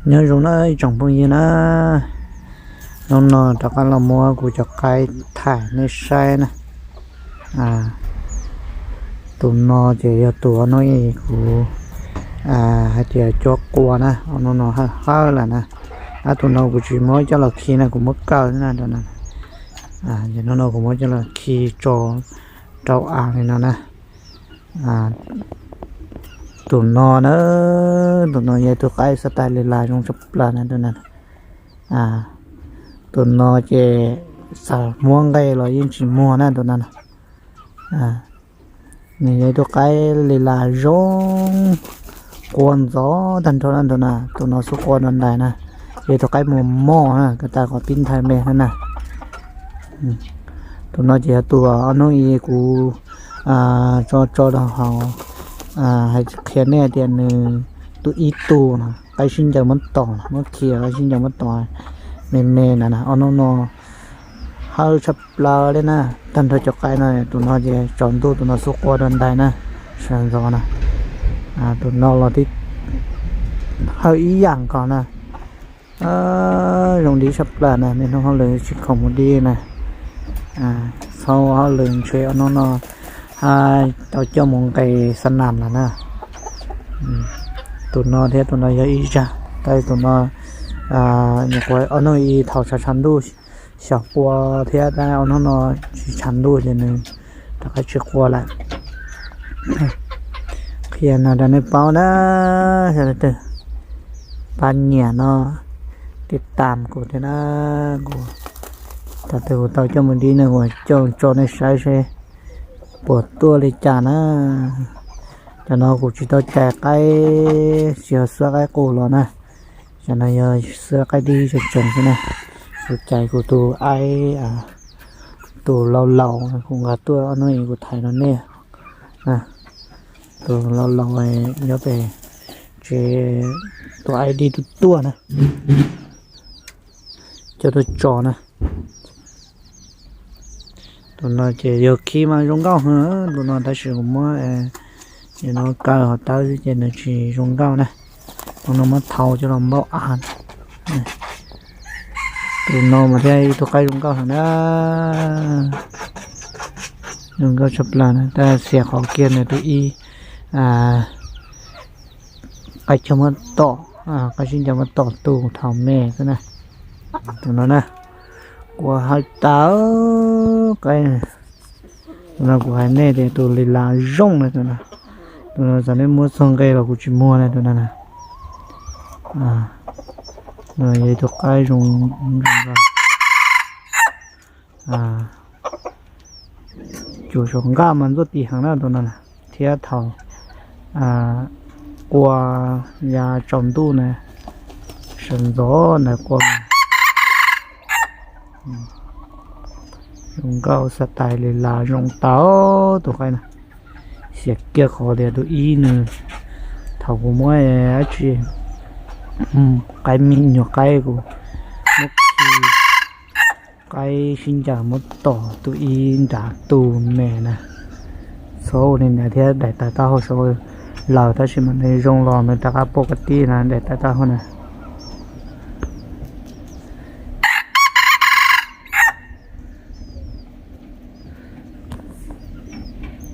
Nyob zoo na ib tsoom phooj ywg na, hnub no rov qab los muab kuv cov qaib thaij nej saib na. Tus no ces yog tus ob hnub ib kuv hais tias cuab qua na, ob hnub no hawb hawb lawm na. Ab, tus no kuv tsis muab coj los khi na, kuv muab kaw na. Ces hnub no kuv muab coj los khi tso rau av li no na. Tus no na, tus no yog tus qaib xav tais li las zoo tshaj plaws na tus no. Tus no ces xav muab nqe los yeej tsis muag na tus no. Nws yog tus qaib li las zoo, qua ntxov tag nrho na tus no. Tus no xub qua dua ntais na, yog tus qaib mos mos na, koj tas kom pib nthaij me na na. Tus no ces yog tus ob hnub ib kuv tso tso rau hauv, hais qhia nej tias nws tus ib tug no qaib sib ncaws muab tom, muab khiav qaib sib ncaws muab tom me me na na. Ob hnub no hawb tshaj plaws li na, tag nrho cov qaib no. Tus no ces tsaus ntuj tus no xub qua dua ntais na, sawv ntxov na. Tus no los twb hawb ib yam nkaus na. Zoo dib tshaj plaws na, niaj hnub hauj lwm tsis khoom mus dib na. Txhob hauj lwm ntshe ob hnub no tau coj mus nqes xa nam lawm na. Tus no thiab tus no yog ib zaj, tab sis tus no nyuam qhuav ob hnub ib thaum tshav tshav ntuj xyaum qua thiab, tab ob hnub no tsis tshav ntuj ces nws rov qab tsis qua lawm. Qhia no rau nej paub na, yog leej twg pab nyiam no tij tam kuv thiab na, kuv thaum twg kuv tau coj mus dib no kuv coj tso nej saib seb puas tuaj li cas na. Cov no kuv tsis tau cais qaib, tsis yog xwab qaib qus los na. Cov no yog xwab qaib dib tseem tseem xwb na. Kuv cais kuv tus aib, tus laus laus kuv nqa tuaj ob hnub kuv thaij rau nej. Tus laus laus nyob pem tsev, tus aib dib tuaj tuaj na, coj tuaj tso na. Tus no ces yog khi mas zoo nkauj heev tus no, tab sis kuv muab no kaw hauv tawb xwb ces nws tsis zoo nkauj na. Tus no muab thau coj los npauj av. Tus no mas thiaj ib tug qaib zoo nkauj heev na. Zoo nkauj tshaj plaws na, tab sis qhov kiag nws tus ib qaib coj muab tom, qaib sib ncaws muab tom tus thaum me xwb na. Tus no na, qua hawb tas qaib. Tus no kuv hais nej tias tus li las zoo na tus no. Tus no txawm nej muab txog nqe los kuv tsis muag na tus no na. Yog ib tug qaib zoo, zoo nkauj. Cua saum nqaj mas ntxuaj ti heev na tus no na, thiab thaum qua yav tsaus ntuj na, sawv ntxov ntawd qua. Zoo nkauj xav tais li las zoo tau tus qaib na. Xiam kiag qhov tias tus ib nws, thaum kuv muab dab tsi, qaib me nyuam qaib kuv muab khi qaib sib ncaws muab tom tus ib nrad tus me na. Txhob ua li ntawd thiab, daim tawv taub hau sawv lawm tab sis mas nws zoo los nws rov qab pom koj tib na, daim tawv taub hau na.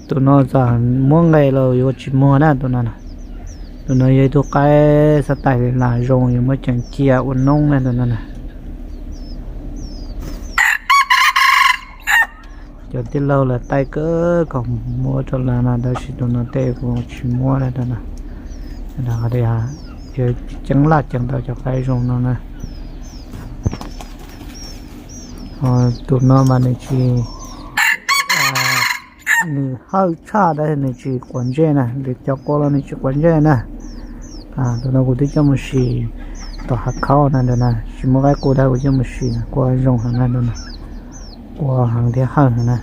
Tus no txawm muab nqe los yuav tsis muag na tus no. Tus no yog ib tug qaib xav tais li las zoo, yuav muab ceev cia ua noob na tus no na. Cov tij laug lawv taij kawg kom muab rau lawv no tab sis tus no tej kuv tsis muab na tus no. Yog ceeb laj ceeb tau cov qaib zoo no na. Tus no mas nws tsis, nws hawj tshaj tab sis nws tsis quav ntsej na, nws cov qua los nws tsis quav ntsej na. Tus no kuv twb coj mus sim tom hav khaub na ntawd na, tsis muaj qaib qus tab kuv coj mus sim na, qua zoo heev na ntawd na, qua heev thiab hawj heev na.